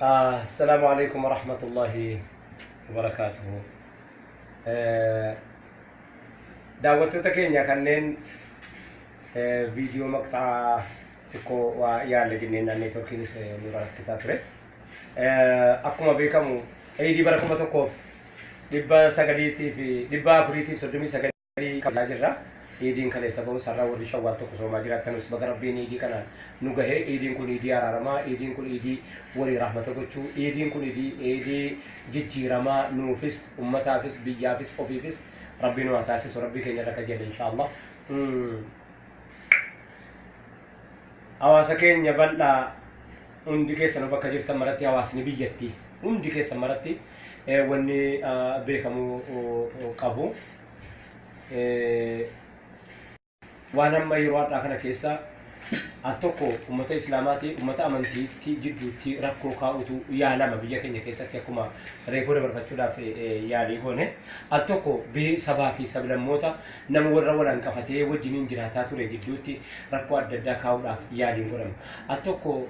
Assalaamu alaikum warahmatullahi wabarakaatuhu. Daawwattoota keenya kanneen viidiyoo maqxaa xiqqoo waa yaalla jenneen neetworkiinis nu rakkisaa ture. Akkuma beekamu Eidii bara 1939 kabajaa jirra. Iidiin kaleessa ba'us har'a warri Shawwaal 1 soomaa jiraattanuus baga Rabbiin Iidii kanaan nu gahe. Iidiin kun Iidii araaramaa, Iidiin kun Iidii walii rahmata gochuu, Iidiin kun Iidii Iidii jijjiiramaa nuufis, ummataafis, biyyaafis, ofiifis Rabbi nu haa taasisu. Rabbii keenya irra kajeelle inshaa Allah. Hawaasa keenya bal'aa hundi keessanuu bakka jirtan maratti hawaasni biyyattii hundi keessan maratti wanni beekamuu qabu. Waan amma yeroo har'aa kana keessa al tokko ummata islaamaati ummata amantiitti jidduutti rakkoo kaa'utu yaalama biyya keenya keessatti akkuma reefuu dabarfachuudhaaf yaalii goone al tokko sabaa fi sablammoota nama warra wal hanqafatee wajjiniin jiraataa ture jidduutti rakkoo adda addaa kaa'uudhaaf yaaliin godhama al tokko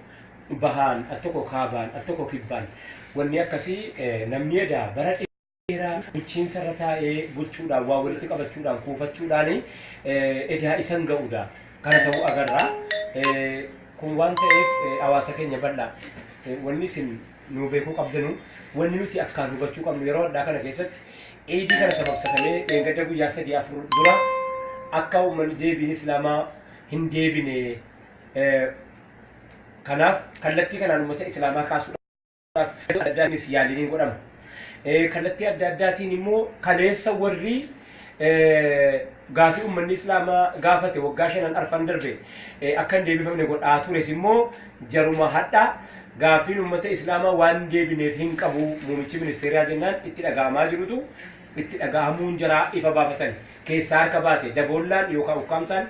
bahaan al tokko kaabaan al tokko kibbaan wanni akkasii namni edaa bara dheeraa bulchiinsa irra taa'ee bulchuudhaan waa walitti qabachuudhaan kuufachuudhaan edaa isan ga'uudha. Kana ta'uu agarra. Kun waan ta'eef hawaasa keenya bal'aa wanni isin nu beekuu qabdanu wanni nuti akkaan hubachuu qabnu yeroo addaa kana keessatti Iidii kana sababsatamee dheengadda guyyaa 3 4 dura akka uummanni deebiin Islaamaa hin deebine kanaaf kallattii kanaan uummata Islaamaa kaasuudhaaf adda addaatiinis yaaliin hin godhama. Kallattii adda addaatiin immoo kaleessa warri gaafii uummanni Islaamaa gaafate waggaa shanan arfan darbe akka hin deebifamne godhaa tures immoo jaruma hadha gaafiin uummata Islaamaa waan deebineef hin qabu muummichi ministeeraa jennaan itti dhaga'amaa jirutu itti dhaga'amuun jaraa ifa baafatan keessaa harka baate daboollaan yookaan ukkaamsaan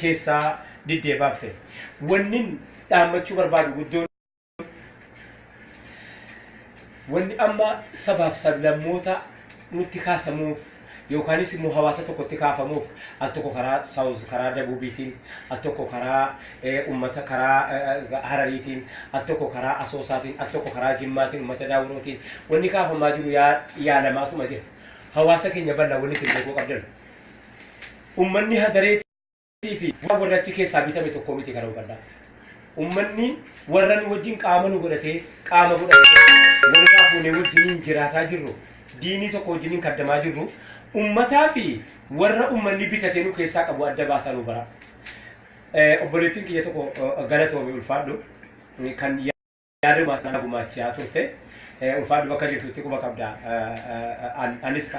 keessaa diddee baafte. Wannin dhaammachuu barbaadu guddoon Wanni amma sabaaf sablammoota nutti kaasamuuf yookaanis immoo hawaasa tokkotti kaafamuuf al tokko karaa South karaa Dabuubiitiin, al tokko karaa ummata karaa Harariitiin, al tokko karaa Asoosaatiin, al tokko karaa Jimmaatiin, ummata Daawurootiin wanni kaafamaa jiru yaalamaatuma jira. Hawaasa keenya bal'aa wanni isin beekuu qabdan. Ummanni Hadaree fi bu'aa warri achi keessaa bitame tokko miti kana hubadhaa. Ummanni warra nu wajjin qaama nu godhatee qaama godhatee walirraa fuunee wajjiniin jiraataa jirru diinii tokko wajjiniin kaddamaa jirru ummataa fi warra ummanni bitatee nu keessaa qabu adda baasaa nu bara. Obboleettiin kiyya tokko galatoomi ulfaadhu kan yaada gumaachaa gumaachaa turte. Ulfaadhu bakka jirtutti quba qabda. Anis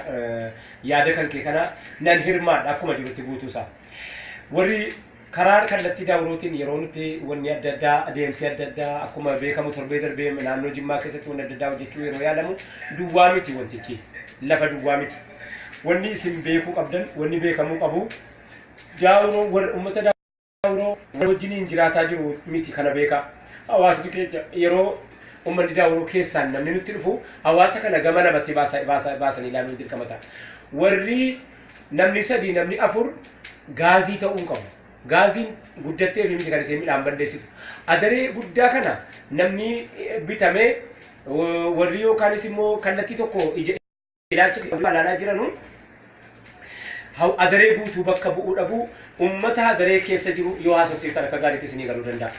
yaada kan kee kana nan hirmaadha akkuma jirutti guutuu isaa. Warri karaa kallattii daawurootiin yeroo nuti wanni adda addaa adeemsi adda addaa akkuma beekamu torbee darbee naannoo Jimmaa keessatti wanni adda addaa hojjechuu yeroo yaalamu duwwaa miti wantichi lafa duwwaa miti. Wanni isin beekuu qabdan wanni beekamuu qabu daawuroo warra uummata Daawuroo wal wajjiniin jiraataa jiru miti kana beekaa. Hawaasni keenya yeroo ummanni Daawuroo keessaan namni nutti dhufu hawaasa kana gama lamatti baasa, baasa, baasanii ilaaluun dirqama ta'a. Warri namni sadii namni afur gaazii ta'uu hin qabu. Gaaziin guddattee fi miti kan isheen midhaan balleessitu. Adaree guddaa kana namni bitamee warri yookaanis immoo kallattii tokko ija ilaalcha ilaalaa jiranu adaree guutuu bakka bu'uu dhabuu ummata adaree keessa jiru yoo haasofsiiftan akka gaariitti isinii galuu danda'a.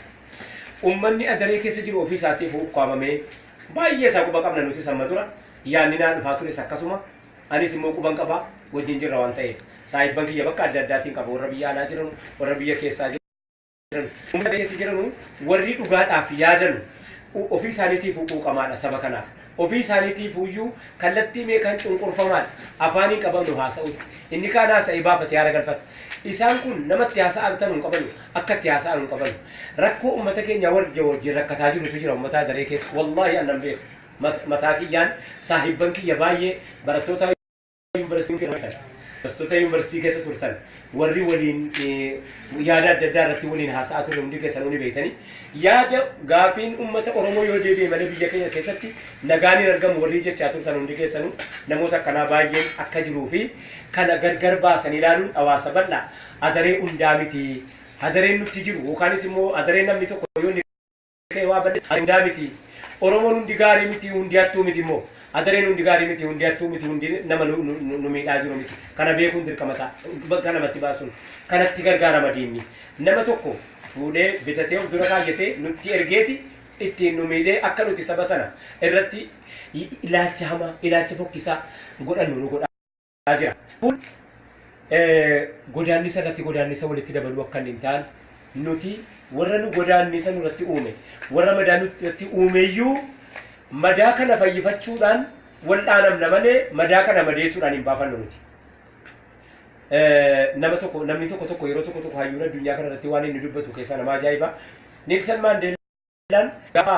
Ummanni adaree keessa jiru ofii isaatiif ukkaamamee baay'ee isaa quba qabna nuti samma dura yaanni naa dhufaa tures akkasuma anis immoo quban qaba wajjin jirra waan ta'eef saahibban kiyya bakka adda addaatiin qaba warra biyya alaa jiranu warra biyya keessaa jiran uummata keessa jiranu warri dhugaadhaaf yaadanu ofii isaaniitiif quuqamaadha saba kanaaf. Ofii isaaniitiif iyyuu kallattii meeqaan cunqurfamaadha. Afaan hin qabamnu haasa'utti. Inni kaan haasa'ee baafatee haara galfata. Isaan kun nama itti haasa'an tanu hin qabanu. Akka itti haasa'an hin qabanu. Rakkoo uummata keenya warra wajjin rakkataa jirutu jira uummata daree keessa. Wallaahi annan beeku. Mataa kiyyaan saahibban kiyya baay'ee barattoota yuunivarsiitii keessa turtan, yuunivarsiitii keessa turtan warri waliin yaada adda addaa irratti waliin haasa'aa turre hundi keessanuu ni beektanii yaada gaafiin uummata Oromoo yoo deebi'e malee biyya keenya keessatti nagaan hin argamu warri jechaa turtan hundi keessanuu namoota akkanaa baay'een akka jiruu fi kana gargar baasanii ilaaluun hawaasa bal'aa adaree hundaa miti adareen nutti jiru yookaanis immoo adareen namni tokko yoo ka'e waa balleessa hundaa miti. Oromoon hundi gaarii miti, hundi hattuu miti immoo. Adareen hundi gaarii miti, hundi hattuu miti, hundi nama nu miidhaa jiru miti. Kana beekuun dirqama ta'a. Bakka namatti baasuun. Kanatti gargaarama diinni. Nama tokko fuudhee bitatee of dura kaayyatee nutti ergeeti ittiin nu miidhee akka nuti saba sana irratti ilaalcha hamaa, ilaalcha fokkisaa godhannu nu godhaa jira. Kun godaannisa irratti godaannisa walitti dabaluu akka hin taane, nuti warra nu godaannisa nurratti uume, warra madaa nurratti uumeyyuu madaa kana fayyifachuudhaan wal'aanamna malee madaa kana madeessuudhaan hin baafannu nuti. Nama tokko, namni tokko tokko yeroo tokko tokko hayyuun addunyaa kana irratti waan inni dubbatu keessaa nama ajaa'iba. Neelsan Maandeellaan gaafa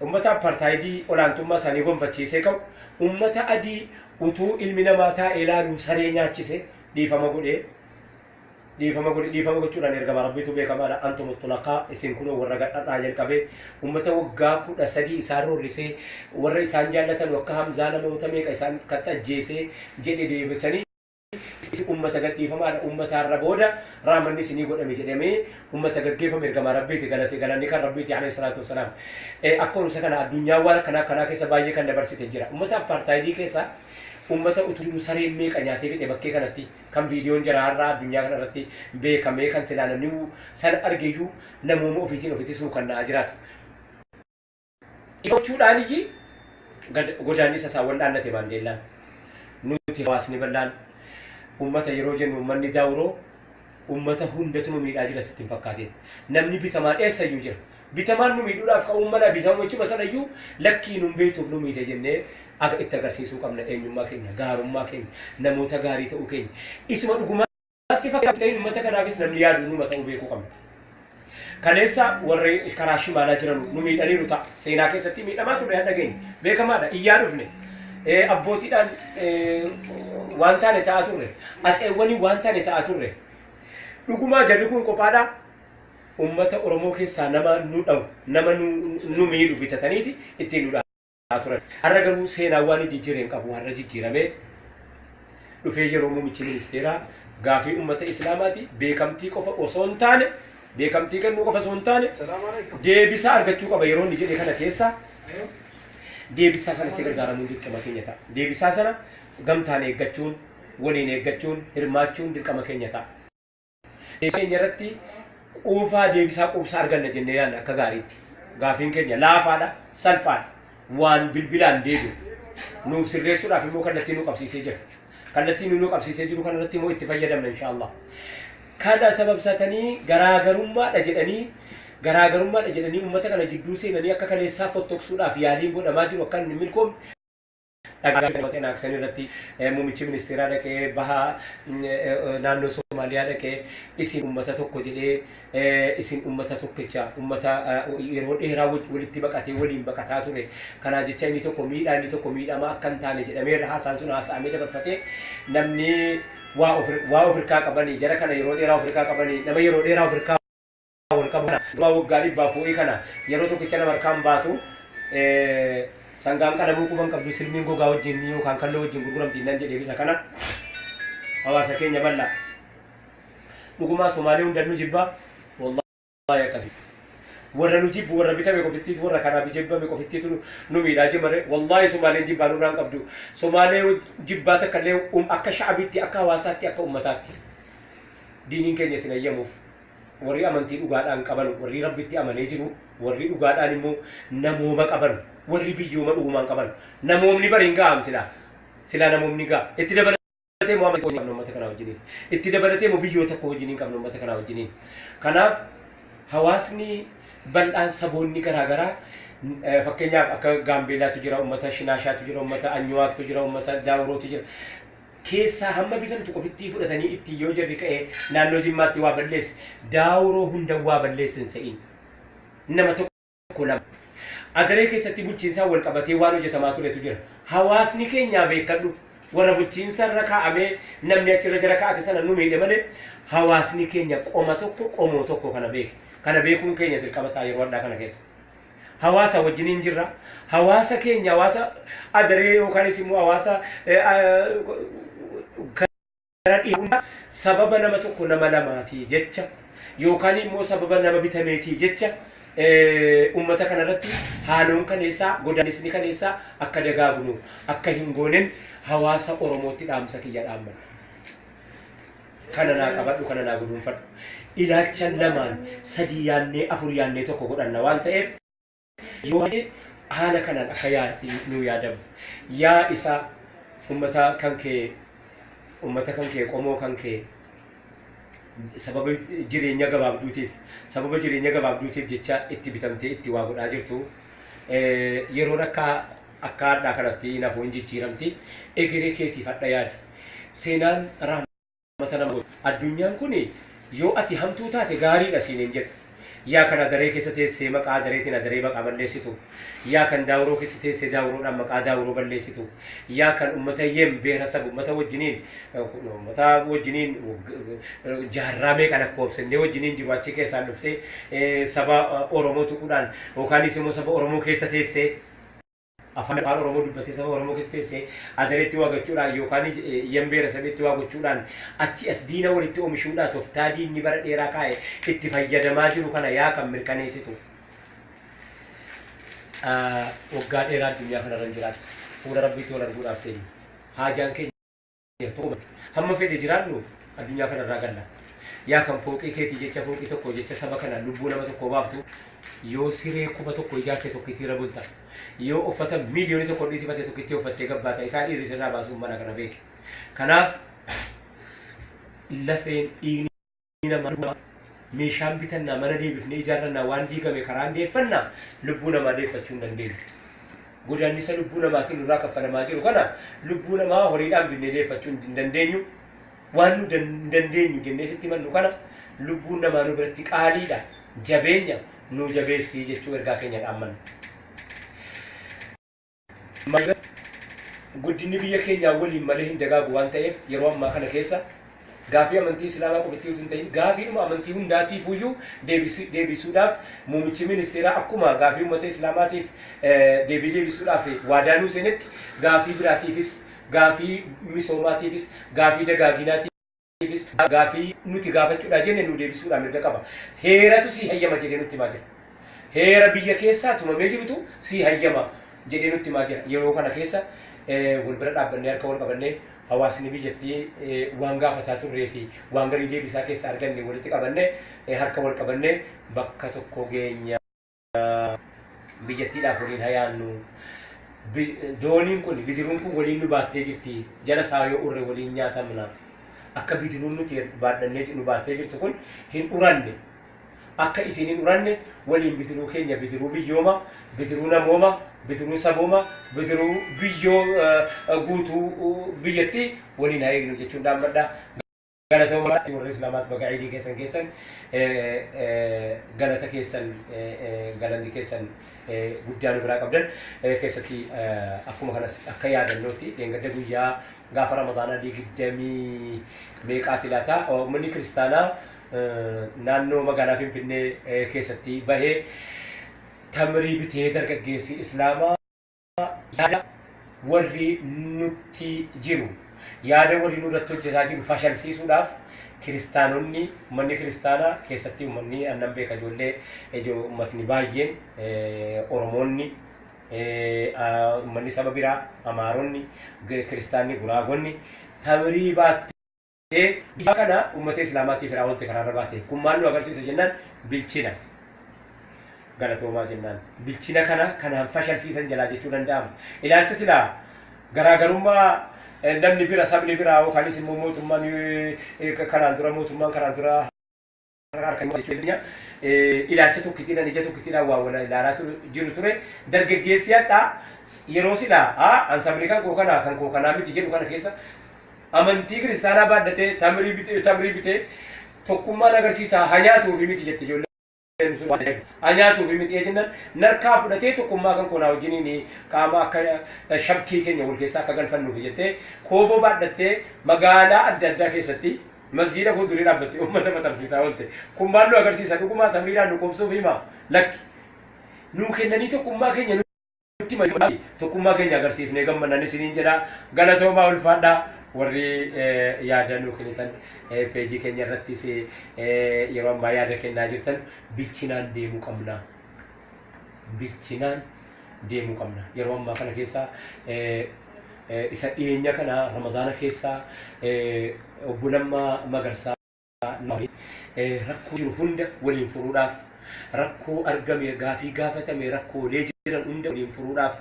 uummata apartaayidii olaantummaa isaanii gonfachiisee ka'u, uummata adii utuu ilmi namaa taa'ee ilaalu saree nyaachise dhiifama godhee, dhiifama godhe. Dhiifama gochuudhaan ergama Rabbiitu beekamaadha. "Antum tulaqaa, isin kunoo warra gadhadhaa" jalqabee uummata waggaa 13 isaan roorrisee, warra isaan jaallatan akka Hamzaa namoota meeqa isaan katti ajjeesee jedhe deebisanii, "Ummata gadhiifamaadha, ummataarra booda raamanni isinii godhame" jedhamee ummata gaggeeffame ergamaa Rabbiiti. Galate galanni kan Rabbiiti, alayhi salaatu wassalaam. Akkuma isa kana addunyaa waan akkanaa akkanaa keessa baay'ee kan dabarsite jira. Ummata apartaayidii keessa ummata utuu jiru sareen meeqa nyaatee fixe bakkee kanatti kan viidiyoon jira har'a addunyaa kana irratti beekamee, kan silaa namni sana argeyyuu namooma ofiitiin ofitti suukanna'aa jiraatu. Gochuudhaan iyyi godaannisa isaa wal'aannate Maandeellaan. Nuti hawaasni bal'aan, ummata yeroo jennu, ummanni Daawuroo, ummata hundatu nu miidhaa jira sitti hin fakkaatin. Namni bitamaan eessayyuu jira. Bitamaan nu miidhuudhaaf ka'uun mala bitamachuma sanayyuu lakkii nun beektuuf nu miite jennee aga itti agarsiisuu qabna eenyummaa keenya, gaarummaa keenya, namoota gaarii ta'uu keenya. Isuma dhugumaatti fakkaatu ta'in uummata kanaafis namni yaadu numa ta'uu beekuu qabna. Kaleessa warri karaa shimaalaa jiran nu miidhaniiru ta'a. Seenaa keessatti miidhamaa turre hadha keenya. Beekamaadha. Iyyaa dhufne. Abbootiidhaan waan taane ta'aa turre. Atseewwanii waan taane ta'aa turre. Dhugumaa jarri kun kophaadhaa uummata Oromoo keessaa nama nu dhawu, nama nu miidhu bitataniiti ittiin nu dhahaa turan. Har'a garuu seenaan waan jijjiiree hin qabu. Har'a jijjiiramee dhufee yeroo muummichi ministeeraa gaafii uummata Islaamaati beekamtii qofa osoo hin taane, beekamtii kennuu qofa osoo hin taane, deebisaa argachuu qaba yeroo inni jedhe kana keessa deebisaa sanatti gargaaramuun dirqama keenya ta'a. Deebisaa sana gamtaan eeggachuun, waliin eeggachuun, hirmaachuun dirqama keenya ta'a. Deebisaa keenya irratti quufaa deebisaa quubsaa arganna jennee yaadna akka gaariitti. Gaafiin keenya laafaadha, salphaadha. Waan bilbilaan deebi'u. Nuuf sirreessuudhaaf immoo kallattii nu qabsiisee jira. Kallattii nu qabsiisee jiru kanarratti immoo itti fayyadamna inshaallah. Kana sababsatanii garaagarummaadha jedhanii uummata kana jidduu seenanii akka kaleessaa fottoqsuudhaaf yaaliin godhamaa jiru akka inni milkoomne dhagaa irratti muummichi ministeeraa dhaqee bahaa naannoo Somaaliyaa dhaqee isin uummata tokko jedhee, isin uummata tokkicha, uummata yeroo dheeraa walitti baqatee waliin baqataa ture, kanaa jecha inni tokko miidhaa inni tokko miidhamaa akka hin taane jedhamee irra haasaan sun haasa'amee dabarfatee, namni waa ofirkaa qabanii jara kana yeroo dheeraa ofirkaa qabanii, nama yeroo dheeraa ofirkaa wal qabu kana waggaa 100 fuudhii kana yeroo tokkicha nama harkaan baatu, sangaan qalamuu quban qabdu silmiin gogaa wajjin yookaan kalloo wajjin gurguramti nan jedheef. Isa kana hawaasa keenya bal'aa dhugumaa Somaalee hundan nu jibbaa, wallahi akkasii warra nu jibbu, warra bitame qofittiitu, warra kanaaf jibbame qofittiitu nu miidhaa jimare. Wallahi Somaaleen jibbaa nurraan qabdu. Somaalee jibbaa takka illee akka sha'abitti, akka hawaasaatti, akka ummataatti diiniin keenya isin ayyamuuf. Warri amantii dhugaadhaan qaban, warri Rabbitti amanee jiru, warri dhugaadhaan immoo namooma qaban, warri biyyooma dhugumaan qaban, namoomni bari hin ga'am silaa silaa namoomni ga'a. Itti dabalatee immoo amantii qabna uummata kanaa wajjiniin, itti dabalatee immoo biyyoota tokko wajjiniin qabna uummata kanaa wajjiniin. Kanaaf hawaasni bal'aan, saboonni garaagaraa, fakkeenyaaf akka Gaambeellaatu jira, uummata Shinaashaatu jira, uummata Anyuwaaktu jira, uummata Daawurootu jira, keessaa hamma bitamtu qofittii fudhatanii ittiin yoo jarri ka'ee naannoo Jimmaatti waa balleesse, Daawuroo hunda waa balleesse hin se'in. Nama tokko lama. Adaree keessatti bulchiinsaan wal qabatee waan hojjetamaa turetu jira. Hawaasni keenyaa beekadhu, warra bulchiinsa irra kaa'amee namni achirra jara kaa'ate sana nu miidhe malee hawaasni keenya qoma tokko, qomoo tokko kana beeke. Kana beekuun keenya dirqama ta'a yeroo addaa kana keessa. Hawaasa wajjiniin jirra. Hawaasa keenya, hawaasa Adaree yookaanis immoo hawaasa gara dhiyaa, sababa nama tokko nama lamaatii jecha yookaan immoo sababa nama bitameetii jecha Uummata kanarratti haaloon kaneessaa godaanisni kaneessaa akka dagaagnu akka hin goonen hawaasa Oromootti dhaamsa kiyya dhaammadha. Kana naa qabadhu, kana naa guduunfadhu. Ilaalcha lamaan sadii yaannee afur yaannee tokko godhanna waan ta'eef yoo baay'ee haala kanaan akka nuu yaadamu. Yaa isa uummata kan kee, uummata kan kee, qomoo kan kee sababa jireenya gabaabduutiif, sababa jireenya gabaabduutiif jecha itti bitamtee itti waa godhaa jirtu, yeroon akka hadhaa kanatti hin hafu, hin jijjiiramti. Egeree keetiif hadha yaadi. Seenaan rahmata nama godhu. Addunyaan kun yoo ati hamtuu taate gaariidha siin hin jedhu. Yaa kan adaree keessa teessee maqaa adareetiin adaree maqaa balleessitu. Yaa kan daawuroo keessa teessee daawuroodhaan maqaa daawuroo balleessitu. Yaa kan uummata Yem beerasab uummata wajjiniin, uummata wajjiniin jaarraa meeqa lakkoofsannee wajjiniin jiru achi keessaan dhuftee saba Oromoo tuquudhaan yookaanis immoo saba Oromoo keessa teessee afaan Oromoo dubbattee saba Oromoo keessa teessee adareetti waa gochuudhaan yookaan Yem beerasabiitti waa gochuudhaan achi as diina walitti oomishuudhaan tooftaa diinni bara dheeraa kaa'e itti fayyadamaa jiru kana yaa kan mirkaneessitu. Waggaa dheeraa addunyaa kanarra hin jiraattu. Fuula Rabbiitti wal arguudhaaf teenya. Haajaan keenya tokkuma. Hamma fedhe jiraannu addunyaa kanarraa galla. Yaa kan fooqii keetii jecha fooqii tokko jecha saba kana lubbuu nama tokko baaftu, yoo siree 1000 ijaarte tokkitti irra bulta. Yoo uffata 1,000,000 dhiisifate tokkitti uffattee gabbaata. Isaan dhiirri sirraa baasuun mana kana beeke. Kanaaf lafeen dhiigni namaa meeshaan bitannaa mana deebifnee ijaarrannaa waan diigame karaan deeffannaa lubbuu namaa deeffachuu hin dandeenyu. Godaannisa lubbuu namaatiin nurraa kaffalamaa jiru kana lubbuu namaa horiidhaan binnee deeffachuu hin dandeenyu. Waan nu dandeenyu jennee sitti himannu kana lubbuun namaa nu biratti qaaliidha. Jabeenya nu jabeessii jechuu ergaa keenya dhaammanna. Guddinni biyya keenyaa waliin malee hin dagaagu waan ta'eef yeroo ammaa kana keessa gaafii amantii Islaamaa qofatti utuu hin ta'in gaafiidhuma amantii hundaatiif iyyuu deebisuudhaaf muummichi ministeeraa akkuma gaafii uummata Islaamaatiif deebii deebisuudhaaf waadaa nuu seenetti gaafii biraatiifis, gaafii misoomaatiifis, gaafii dagaaginaatiifis, gaafii nuti gaafachuudhaa jenne nu deebisuudhaan mirga qaba. Heeratu si hayyama jedhee nutti himaa jira. Heera biyya keessaa tumamee jirutu si hayyama jedhee nutti himaa jira. Yeroo kana keessa wal bira dhaabbannee harka wal qabannee hawaasni biyyattii waan gaafataa turree fi waan garii deebisaa keessa arganne walitti qabannee harka wal qabannee bakka tokko geenya biyyattiidhaaf waliin hayaannu. Dooniin kun, bidiruun kun waliin nu baattee jirti. Jala isaa yoo urre waliin nyaatamna. Akka bidiruun nuti baadhannee nu baattee jirtu kun hin uranne. Akka isin hin uranne waliin bidiruu keenya, bidiruu biyyooma, bidiruu namooma, bidiruu sabooma, bidiruu biyyoo guutuu biyyattii waliin haa eegnu jechuun dhaammadha. Galatooma warra Islaamaatti baga Iidii keessan keessan galata keessan, galanni keessan guddaa nu biraa qabdan keessatti akkuma kanas akka yaadannootti dheengadda guyyaa gaafa Ramadaanaa 20 meeqaati laata uummanni kiristaanaa naannoo magaalaa Finfinnee keessatti bahee tamrii bitee dargaggeessi Islaamaa yaada warri nutti jiru, yaada warri nurratti hojjetaa jiru fashalsiisuudhaaf kiristaanonni, uummanni kiristaanaa keessatti uummanni annan beeka ijoollee uummatni baay'een Oromoonni, uummanni saba biraa, Amaaronni, kiristaanni, Guraagonni tamrii baattee kana uummata Islaamaatiif irraa oolte karaarra baate. Kun maal nu agarsiisa jennaan bilchina. Galatoomaa jennaan. Bilchina kana kanaan fashalsiisan jalaa jechuu danda'ama. Ilaalcha silaa garaagarummaa namni bira, sabni biraa yookaanis immoo mootummaan kanaan dura, mootummaan kanaan dura harka jechuudha. Ilaalcha tokkittiidhaan, ija tokkittiidhaan waa wal ilaalaa jiru ture. Dargaggeessi hadhaa yeroo silaa an sabni kan koo kanaa kan koo kanaa miti jedhu kana keessa amantii kiristaanaa baadhatee tamrii bitee tokkummaan agarsiisaa haa nyaatuufi miti jette ijoolleen. Haa nyaatuufi miti jennaan narkaa fudhatee tokkummaa kan koonaa wajjiniin qaama akka shabkii keenya wal keessaa akka galfannuufi jettee kooboo baadhattee magaalaa adda addaa keessatti masjiida fuuldurii dhaabbattee uummata maxxansiisaa oolte. Kun maal nu agarsiisa? Dhugumaa tamriidhaan nu qoobsuuf himaa? Lakki. Nuu kennanii tokkummaa keenya nutti himan. Tokkummaa keenya agarsiifnee gammannan isiniin jedha. Galatoomaa, ulfaadhaa. Warri yaada nuu kennitan peejii keenya irrattis yeroo ammaa yaada kennaa jirtan bilchinaan deemuu qabna. Bilchinaan deemuu qabna. Yeroo ammaa kana keessa isa dhiyeenya kana Ramadaana keessa obbo Lammaa Magarsaa rakkoo jiru hunda waliin furuudhaaf, rakkoo argame, gaafii gaafatame, rakkoolee jiran hunda waliin furuudhaaf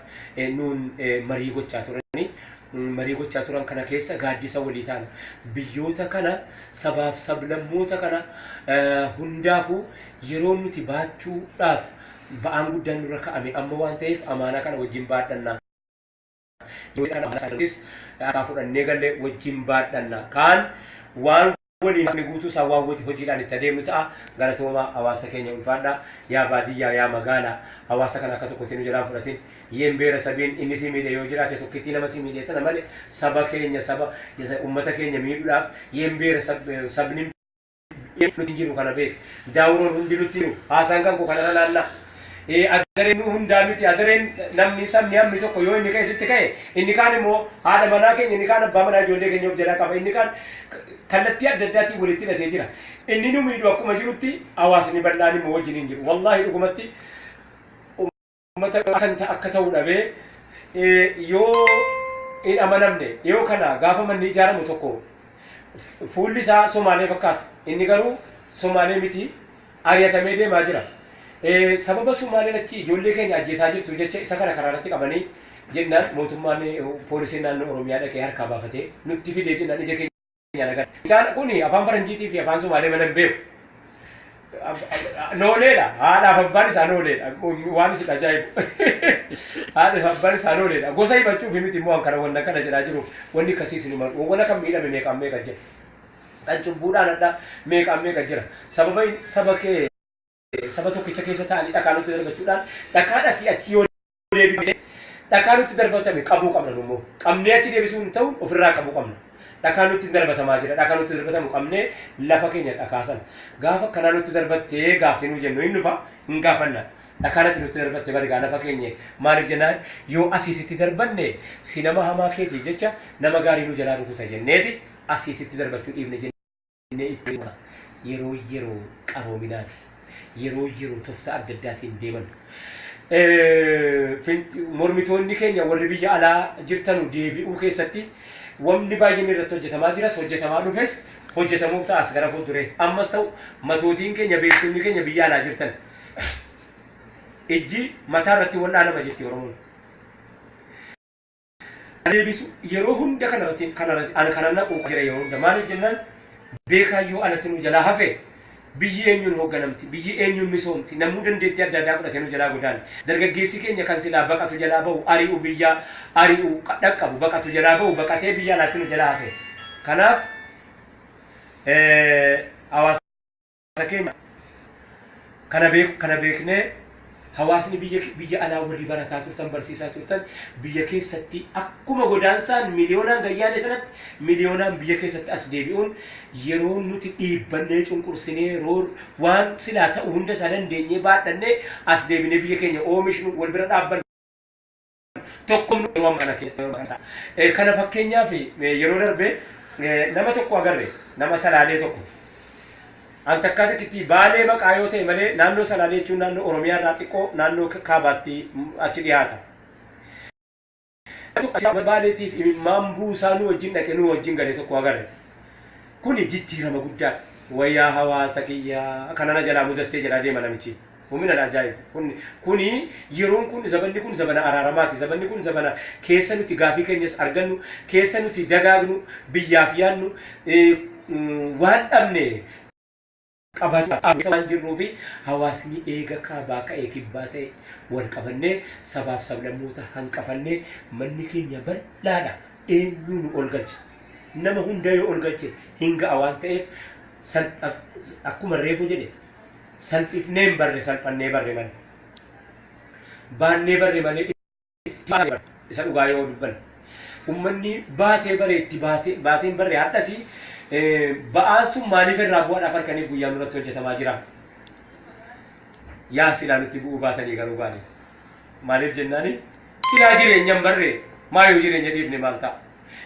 nuun marii gochaa turanii, marii gochaa turan kana keessa gaaddisa walii ta'an biyyoota kana, sabaaf sablammoota kana hundaafuu yeroo nuti baachuudhaaf ba'aan guddaan nurra ka'ame amma waan ta'eef, amaanaa kana wajjin baadhanna. Akka fudhannee galle wajjin baadhanna. Kaan waan waliin guutuu isaa waan hojiidhaan itti adeemnu ta'a. Galatoomaa, hawaasa keenya ulfaadha. Yaa baadiyyaa, yaa magaalaa, hawaasa kana akka tokkotti nu jalaan fudhatin. Yeen beera sabiin inni si miidhe yoo jiraate, tokkittii nama si miidhe sana malee, saba keenya, saba ummata keenya miidhuudhaaf yeen beera sabni nuti jiru kana beek. Daawuroon hundi nutti jiru, haasaan kan koo kanarra naanna'a. Adareen nu hundaa miti. Adareen namni sabni hammi tokko yoo inni ka'e sitti ka'e, inni kaan immoo haadha manaa keenya, inni kaan abbaa manaa ijoollee keenya of jalaa qaba, inni kaan kallattii adda addaatiin walitti hidhatee jira. Inni nu miidhu akkuma jirutti, hawaasni bal'aan immoo wajjin hin jiru. Wallaahi, dhugumatti uummata kan akka ta'u dhabee yoo hin amanamne, yoo kana gaafa manni ijaaramu tokko fuulli isaa Somaalee fakkaata, inni garuu Somaalee miti, ari'atamee deemaa jira. Sababa Somaaleen achi ijoollee keenya ajjeesaa jirtu jecha isa kana karaa irratti qabanii jennaan, mootummaan poolisiin naannoo Oromiyaa dhaqee harkaa baafatee nutti fidee jennaan, ija keenya agarra. Mucaan kun afaan Faranjiitii fi afaan Somaalee mana hin beeku. Nooleedha. Haadhaaf abbaan isaa nooleedha. Waan isin ajaa'ibu. Haadhaaf abbaan isaa nooleedha. Gosa himachuuf miti immoo kana wanna kana jedhaa jiru, wanni akkasii isin himan. Wanna kan miidhame meeqaan meeqa jira. Kan cubbuudhaan adda meeqaan meeqa jira. Sababa saba kee, saba tokkicha keessa ta'anii dhakaa nutti darbachuudhaan, dhakaan asii achi yoo deebifne, dhakaa nutti darbatame qabuu qabna immoo. Qabnee achi deebisuun hin ta'u, ofirraa qabuu qabna. Dhakaa nutti darbatamaa jira. Dhakaa nutti darbatamu qabnee lafa keenya dhakaa sana. Gaafa akkanaa nutti darbattee gaaffii nu jennu hin dhufa, hin gaafanna. Dhakaa natti nutti darbatte barigaa lafa keenya maaliif jennaan, yoo asiisitti darbanne si nama hamaa keetiif jecha nama gaarii nu jalaa rukuta jenneeti asiisitti darbachuu dhiifne jennee itti himna. Yeroo yeroo qaroominaati. Yeroo yeroo tooftaa adda addaatiin deeman. Mormitoonni keenya warri biyya alaa jirtanu deebi'uu keessatti wanni baay'een irratti hojjetamaa jiras, hojjetamaa dhufes, hojjetamuuf ta'as gara fuulduree. Ammas ta'u, matootiin keenya, beektonni keenya biyya alaa jirtan, ijji mataa irratti wal'aanama jirti Oromoon. Deebisu yeroo hunda kanarratti kanarratti ani kanan naqu jira yeroo hunda. Maaliif jennaan, beekaa yoo alatti nu jalaa hafe, biyyi eenyuun hoogganamti? Biyyi eenyuun misoomti? Namuu dandeettii adda addaa fudhatee nu jalaa godaane. Dargaggeessi keenya kan silaa baqatu jalaa bahu, ari'u, biyya ari'u dhaqqabu, baqatu jalaa bahu, baqatee biyya alaatti nu jalaa hafe. Kanaaf hawaasa keenya kana beeku, kana beeknee, hawaasni biyya alaa warri barataa turtan, barsiisaa turtan, biyya keessatti akkuma godaansaan miliyoonaan gayyaane sanatti miliyoonaan biyya keessatti as deebi'uun, yeroo nuti dhiibbannee, cunqursinee, roor waan silaa ta'u hunda isaa dandeenyee baadhannee as deebinee biyya keenya oomishnu, wal bira dhaabbannu, tokko yeroo kana kana. Fakkeenyaaf, yeroo darbe nama tokko agarre, nama Salaalee tokko. An takkaa takkitti Baalee maqaa yoo ta'e malee, naannoo Salaalee jechuun naannoo Oromiyaa irraa xiqqoo naannoo kaabaatti achi dhiyaata. Baaleetiif imimmaan buusaa nu wajjin dhaqe, nu wajjin gale tokko agarre. Kuni jijjiirama guddaadha. Wayyaa hawaasa kiyyaa kanana jalaa mudattee jedhaa deema namichi. Humna ajaa'ibu. Kuni yeroon kun, zabanni kun zabana araaramaati. Zabanni kun zabana keessa nuti gaafii keenyas argannu, keessa nuti dagaagnu, biyyaaf yaadnu, waan dhabne qabaachuu waan jirruu fi hawaasni eega kaabaa ka'ee kibbaa ta'e wal qabannee, sabaaf sablammoota hanqafannee, manni keenya bal'aadha. Eenyuu nu ol galcha? Nama hunda yoo ol galche hin ga'a waan ta'eef, akkuma reefu jedhe, salphifnee hin barre, salphannee barre malee. Baannee barre malee, isa dhugaa yoo dubbanne. Uummanni baatee bare itti baatee baateen barre hadhasi ba'aan sun maaliif irraa bu'aadhaaf harkaniif guyyaa nurratti hojjetamaa jira? Yaa silaa nutti bu'uu baatanii garuu gaarii. Maaliif jennaani, silaa jireenya hin barre, maa yoo jireenya dhiifne maal ta'a?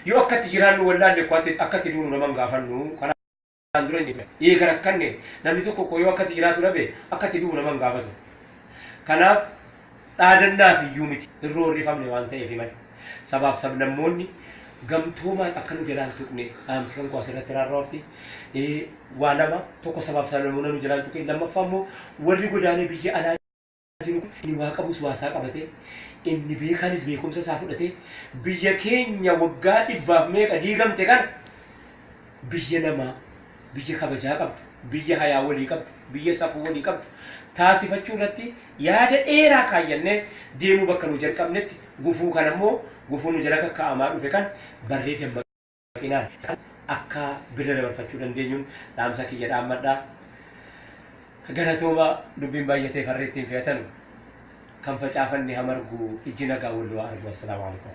Yoo akkatti jiraannu wallaalle, akkatti duunu nama hin gaafannu. Kanaan dura hin jiru. Eega rakkanne, namni tokko yoo akkatti jiraatu dhabe, akkatti du'u nama hin gaafatu. Kanaaf Dhaadannaaf iyyuu miti hin roorrifamne waan ta'eef malee. Sabaaf sablammoonni gamtoomaan akka nu jalaan tuqne dhaamsi kan koo asirratti rarraafti. Waa lama, tokko sabaaf sablammoonni nu jalaan tuqne, lammaffaa immoo warri godaanee biyya alaa jiru kun inni waa qabus waa isaa qabatee, inni beekanis beekumsa isaa fudhatee biyya keenya waggaa dhibbaaf meeqa diigamte kana biyya namaa, biyya kabajaa qabdu, biyya hayaa walii qabdu, biyya safuu walii qabdu taasifachuu irratti yaada dheeraa kaayyannee deemuu bakka nu jalqabnetti gufuu kana immoo gufuu nu jala kakkaa'amaa dhufe kan barree dammaqinaan akka bira dabarfachuu dandeenyuun dhaamsa kiyya dhaammadhaa. Galatooma, dubbiin baay'atee farree ittiin fe'atanu, kan facaafanne hamargu, ijji nagaa wal waa argu. Assalaamu alaikum.